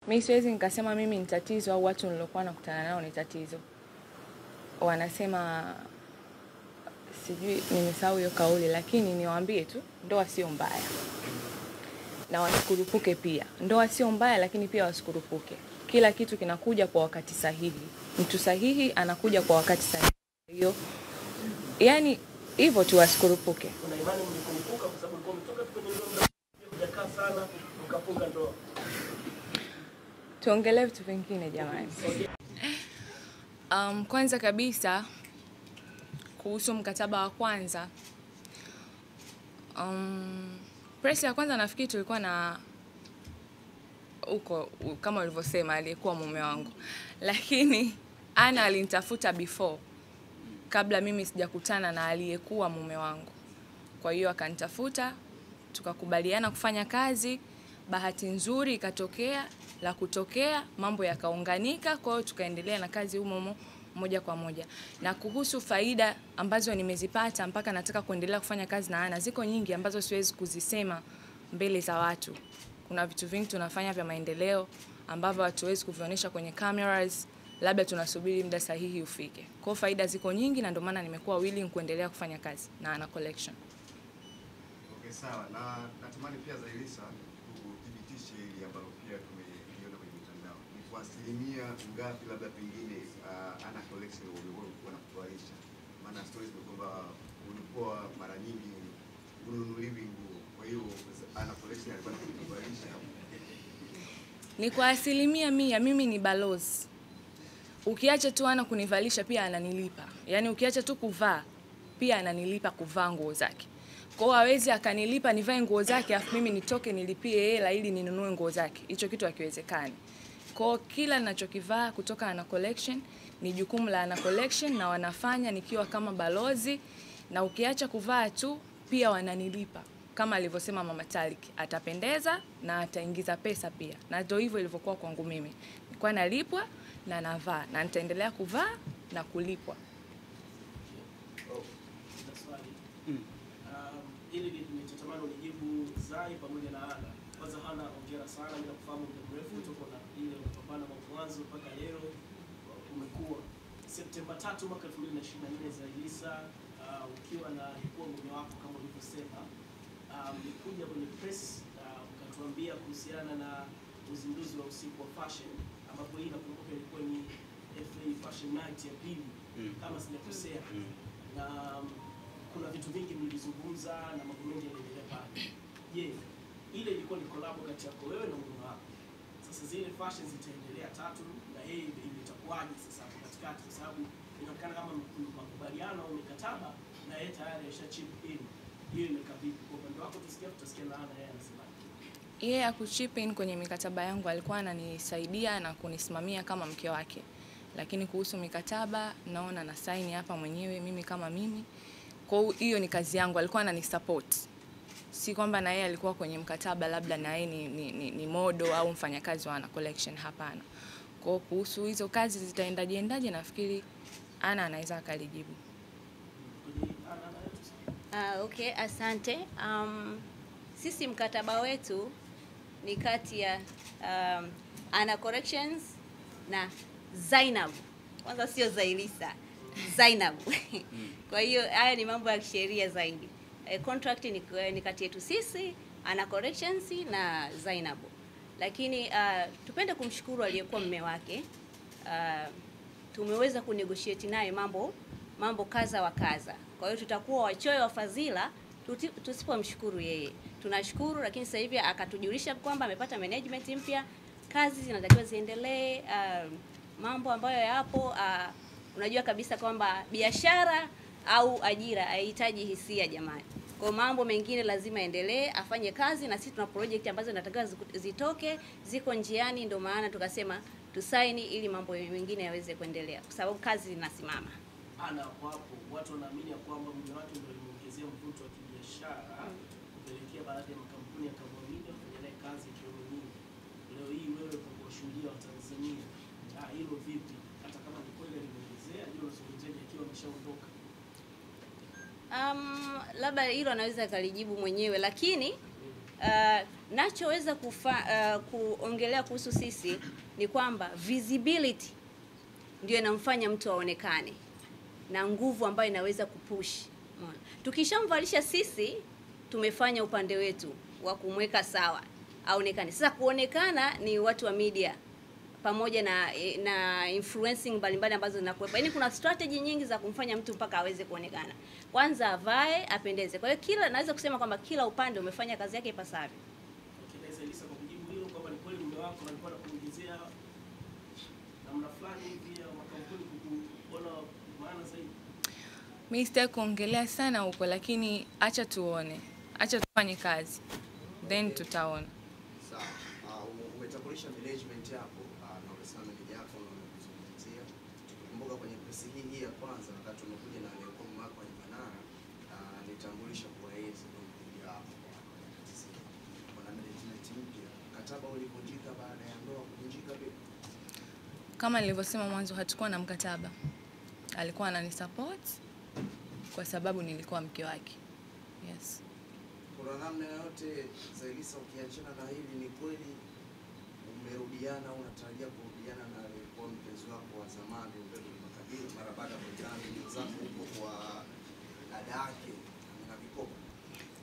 Mimi siwezi nikasema mimi ni tatizo au watu nilokuwa nakutana nao ni tatizo. Wanasema, sijui nimesahau hiyo kauli, lakini niwaambie tu ndoa sio mbaya. Na wasikurupuke pia. Ndoa sio mbaya, lakini pia wasikurupuke. Kila kitu kinakuja kwa wakati sahihi. Mtu sahihi anakuja kwa wakati sahihi. Hiyo yani hivyo tu, wasikurupuke. Una imani mlikurupuka kwa sababu mlikuwa mtoka kwenye ndoa mjakaa sana mkafunga ndoa? Tuongelee vitu vingine jamani. Kwanza kabisa kuhusu mkataba wa kwanza, press ya kwanza nafikiri tulikuwa na uko kama ulivyosema aliyekuwa mume wangu, lakini Ana alinitafuta before, kabla mimi sijakutana na aliyekuwa mume wangu. Kwa hiyo akanitafuta, tukakubaliana kufanya kazi. Bahati nzuri ikatokea la kutokea, mambo yakaunganika, kwa hiyo tukaendelea na kazi humo moja kwa moja. Na kuhusu faida ambazo nimezipata mpaka nataka kuendelea kufanya kazi na Ana, ziko nyingi ambazo siwezi kuzisema mbele za watu. Kuna vitu vingi tunafanya vya maendeleo ambavyo hatuwezi kuvionyesha kwenye cameras, labda tunasubiri muda sahihi ufike. Kwa faida ziko nyingi na ndio maana nimekuwa willing kuendelea kufanya kazi na Ana Collection. Okay, sawa. Na natamani pia Zailisa kudhibitisha hili ambalo pia tumeliona kwenye mitandao. Ni kwa asilimia ngapi labda pengine Ana Collection ulikuwa unakuvalisha? Maana stories ni kwamba ulikuwa mara nyingi ununuliwi nguo. Kwa hiyo Ana Collection alikuwa anakuvalisha. Ni kwa 100%, mimi ni balozi. Ukiacha tu Ana kunivalisha pia ananilipa. Yaani ukiacha tu kuvaa pia ananilipa kuvaa nguo zake. Kwa hiyo hawezi akanilipa nivae nguo zake afu mimi nitoke nilipie hela ili ninunue nguo zake. Hicho kitu hakiwezekani. Kwa hiyo kila ninachokivaa kutoka Ana Collection ni jukumu la Ana Collection na wanafanya nikiwa kama balozi, na ukiacha kuvaa tu pia wananilipa. Kama alivyosema Mama Talik, atapendeza na ataingiza pesa pia. Na ndio hivyo ilivyokuwa kwangu mimi. Nilikuwa nalipwa na navaa, na nitaendelea kuvaa na kulipwa. Ili nitatamani unijibu Zai pamoja na Ana. Kwanza Ana, hongera sana, mimi nakufahamu muda mrefu toka na ile unapambana kwa mwanzo mpaka leo umekuwa. Septemba 3 mwaka 2024 Zailisa, ukiwa na alikuwa mume wako kama ulivyosema, mlikuja kwenye press mkatuambia kuhusiana na uzinduzi wa usiku wa fashion, ambapo hii nakumbuka ilikuwa ni FA Fashion Night ya pili kama sijakosea. Na kuna vitu vingi mlizungumza na mambo mengi yaliendelea pale. Je, ile ilikuwa ni collab kati yako wewe na mume wako? Sasa zile fashion zitaendelea tatu na yeye itakuwaje sasa hapo katikati, kwa sababu inaonekana kama makubaliano au mikataba na yeye tayari alisha chip in. Hiyo imekaa vipi kwa upande wako? Tusikie, tutasikia na Ana yeye anasema. Yeye akuchip in kwenye mikataba yangu, alikuwa ananisaidia na kunisimamia kama mke wake. Lakini kuhusu mikataba naona na sign hapa mwenyewe mimi kama mimi. Kwa hiyo ni kazi yangu, alikuwa ananisupport. Si kwamba na yeye alikuwa kwenye mkataba labda na yeye ni modo au mfanyakazi wa Ana Collection, hapana. Kwa kuhusu hizo kazi zitaendaje endaje nafikiri Ana anaweza akalijibu. Okay, asante. Sisi mkataba wetu ni kati ya Ana Collections na Zainab. Kwanza sio Zailisa, Zainab. Kwa hiyo haya ni mambo ya kisheria zaidi. Contract ni kati yetu sisi Ana Collections na Zainab. Lakini tupende kumshukuru aliyekuwa mume wake. Tumeweza kunegotiate naye mambo kaza wa kaza. Kwa hiyo tutakuwa wachoyo wa fadhila tusipomshukuru yeye. Tunashukuru, lakini sasa hivi akatujulisha kwamba amepata management mpya, kazi zinatakiwa ziendelee, mambo ambayo yapo, unajua kabisa kwamba biashara au ajira haihitaji hisia jamani. Kwa mambo mengine lazima endelee, afanye kazi, na sisi tuna project ambazo zinatakiwa zitoke, ziko njiani, ndio maana tukasema tusaini ili mambo mengine yaweze kuendelea kwa sababu kazi zinasimama. Ana hapo watu wanaamini kwamba mume wake ndio alimuongezea mvuto wa kibiashara kupelekea baadhi ya makampuni yakamwamini kufanya naye kazi ikiwemo nyingi. Leo hii wewe kwa kuwashuhudia wa Tanzania, hilo vipi? Hata kama ni kweli alimuongezea, je, unazungumziaje akiwa ameshaondoka? Labda hilo anaweza akalijibu mwenyewe, lakini Nachoweza kuongelea kuhusu sisi ni kwamba visibility ndio inamfanya mtu aonekane na nguvu ambayo inaweza kupush. Umeona? Tukishamvalisha sisi tumefanya upande wetu wa kumweka sawa aonekane. Sasa kuonekana ni watu wa media pamoja na influencing mbalimbali ambazo zinakuwepo. Yaani kuna strategy nyingi za kumfanya mtu mpaka aweze kuonekana. Kwanza avae, apendeze. Kwa hiyo kila naweza kusema kwamba kila upande umefanya kazi yake ipasavyo. Okay, Zailisa, kwa kujibu hilo kwamba ni kweli mume wako alikuwa anakuingizia namna fulani hivi ya makampuni kukuona maana zaidi? Mimi sitaki kuongelea sana huko, lakini acha tuone. Acha tufanye kazi. Then tutaona. Sawa. Umetambulisha management yako na umesema meneja yako na umezungumzia. Tukikumbuka kwenye press hii ya kwanza wakati umekuja na aliyekuwa mume wako Manara, alitambulisha kuwa yeye ndio mteja wako. Kuna management mpya. Mkataba ulivunjika baada ya ndoa kuvunjika vipi? Kama nilivyosema mwanzo, hatukuwa na mkataba. Alikuwa ananisupport kwa sababu nilikuwa mke wake. Yes. Kuna namna yoyote Zailisa, ukiachana na hili, ni kweli umerudiana au unatarajia kurudiana na aliyekuwa mpenzi wako wa zamani Upendo Makabila mara baada ya kuonekana video zako huko kwa dada yake na vikopo?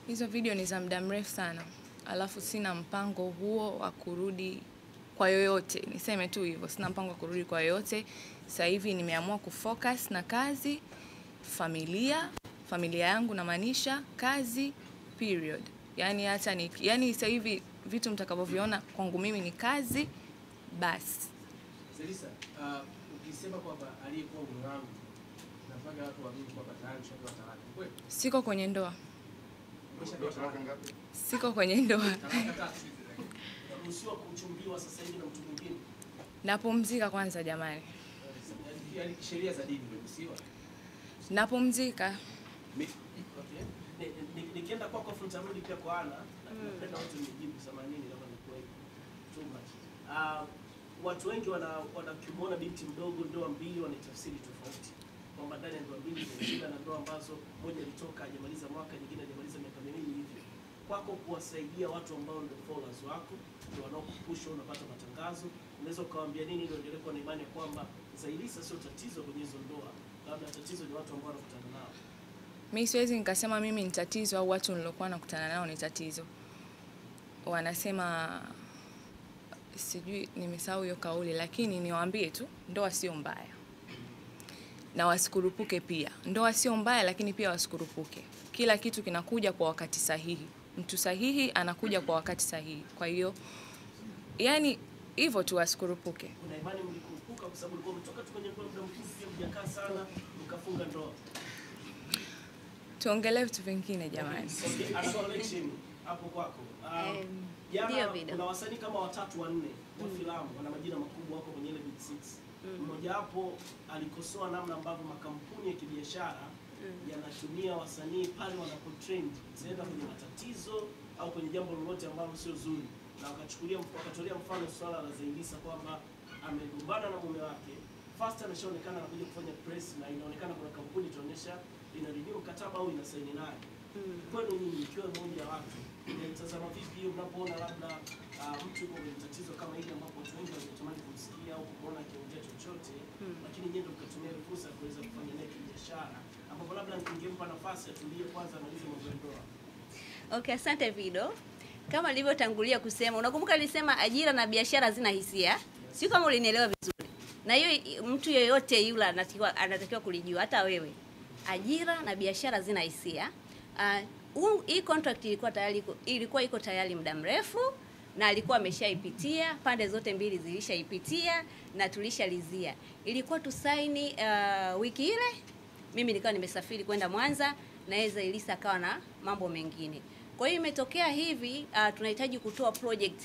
Hizo video ni za muda mrefu sana. Alafu sina mpango huo wa kurudi kwa yoyote. Niseme tu hivyo, sina mpango wa kurudi kwa yoyote. Sasa hivi nimeamua kufocus na kazi, familia yangu namaanisha kazi, period. Yaani hata ni yani sasa hivi vitu mtakavyoviona kwangu mimi ni kazi basi. Zailisa, ukisema kwamba aliyekuwa mume wangu nafanya watu waamini kwamba tayari ushapewa talaka. Kweli? Siko kwenye ndoa. Umeshapewa talaka ngapi? Siko kwenye ndoa. Talaka tatu. Unaruhusiwa kuchumbiwa sasa hivi na mtu mwingine? Napumzika kwanza jamani. Yaani sheria za dini umeruhusiwa? Napumzika. Okay. Nikienda kwako afu nitarudi pia kwa Ana. Napenda watu nijibu samahani kama nilikuwa too much. Watu wengi wanakimuona binti mdogo ndoa mbili wanaitafsiri tofauti. Kwamba ndani ya ndoa mbili kuna shida na ndoa ambazo moja ilitoka hajamaliza mwaka, nyingine hajamaliza miaka miwili hivi. Kwako kuwasaidia watu ambao ndio followers wako, ndio wanaokupush, unapata matangazo, unaweza ukawaambia nini ili waendelee kuwa na imani kwamba Zailisa sio tatizo kwenye hizo ndoa, labda tatizo ni watu ambao wanakutana nao? Mimi siwezi nikasema mimi ni tatizo au watu nilokuwa nakutana nao ni tatizo. Wanasema sijui nimesahau hiyo kauli, lakini niwaambie tu ndoa sio mbaya. Na wasikurupuke pia. Ndoa sio mbaya lakini pia wasikurupuke. Kila kitu kinakuja kwa wakati sahihi. Mtu sahihi anakuja kwa wakati sahihi. Kwa hiyo yani hivyo tu, wasikurupuke. Una imani mlikurupuka kwa sababu ulikuwa umetoka tu kwenye ndoa muda mfupi, hujakaa sana, mkafunga ndoa? Tuongelee vitu vingine jamani. Okay, Ana Collection hapo kwako. Jana kuna wasanii kama watatu wanne wa filamu wana majina makubwa wako kwenye ile Big Six. Mmoja hapo alikosoa namna ambavyo makampuni ya kibiashara yanatumia wasanii pale wanapotrend, zaidi kwenye matatizo au kwenye jambo lolote ambalo sio zuri, na wakatolea mfano swala la Zailisa kwamba amegombana na mume wake, first ameshaonekana anakuja kufanya press na inaonekana kuna kampuni itaonyesha ina renew mkataba au ina saini naye. Kwenu nyinyi ikiwa mmoja wa watu, mnatazama vipi hiyo mnapoona labda mtu yuko kwenye tatizo kama hili ambapo watu wengi wanatamani kumsikia au kumuona akiongea chochote, lakini nyinyi ndio mkatumia fursa kuweza kufanya naye biashara ambapo labda ningempa nafasi atulie kwanza amalize mambo ya ndoa? Okay, asante Vido. Kama nilivyotangulia kusema, unakumbuka nilisema ajira na biashara hazina hisia? Sio kama ulinielewa vizuri. Na hiyo mtu yeyote yule anatakiwa kulijua, hata wewe. Ajira na biashara zina hisia. Hii contract ilikuwa iko tayari muda mrefu na alikuwa ameshaipitia, pande zote mbili zilishaipitia na tulishalizia. Ilikuwa tusaini wiki ile, mimi nikawa nimesafiri kwenda Mwanza na Zailisa akawa na mambo mengine. Kwa hiyo imetokea hivi, tunahitaji kutoa project.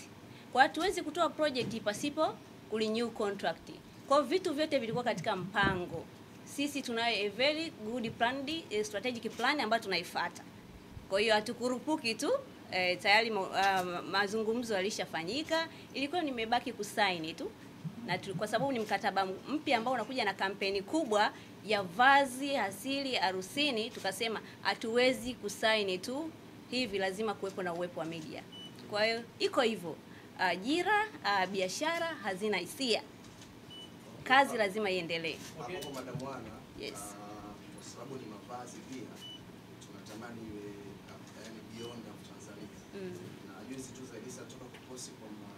Kwa hiyo hatuwezi kutoa project pasipo kurenew contract. Kwa vitu vyote vilikuwa katika mpango. Sisi tunayo a very good plan, strategic plan ambayo tunaifuata. Kwa hiyo hatukurupuki tu, tayari mazungumzo yalishafanyika, ilikuwa nimebaki kusaini tu. Na kwa sababu ni mkataba mpya ambao unakuja na kampeni kubwa ya vazi asili harusini, tukasema hatuwezi kusaini tu hivi, lazima kuwepo na uwepo wa media. Kwa hiyo iko hivyo. Ajira, biashara hazina hisia. Kazi lazima iendelee. Hapo kwa Madam Wana, Yes. Kwa sababu ni mavazi pia tunatamani iwe yani beyond of Tanzania. Na juzi tu Zaiylissa toka kuposti kwamba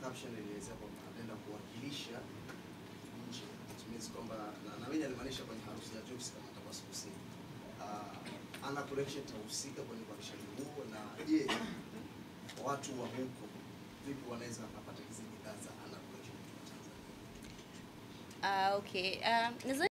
caption ilielezea kwamba anaenda kuwakilisha nje. It means kwamba na mimi alimaanisha kwenye harusi ya Jux kama atakuwa sikosei. Ana Collection itahusika kwenye uwakilishaji huo, na je, watu wa huko vipi wanaweza wakapata hizi bidhaa za Ana Collection kutoka Tanzania? Okay. Nadhani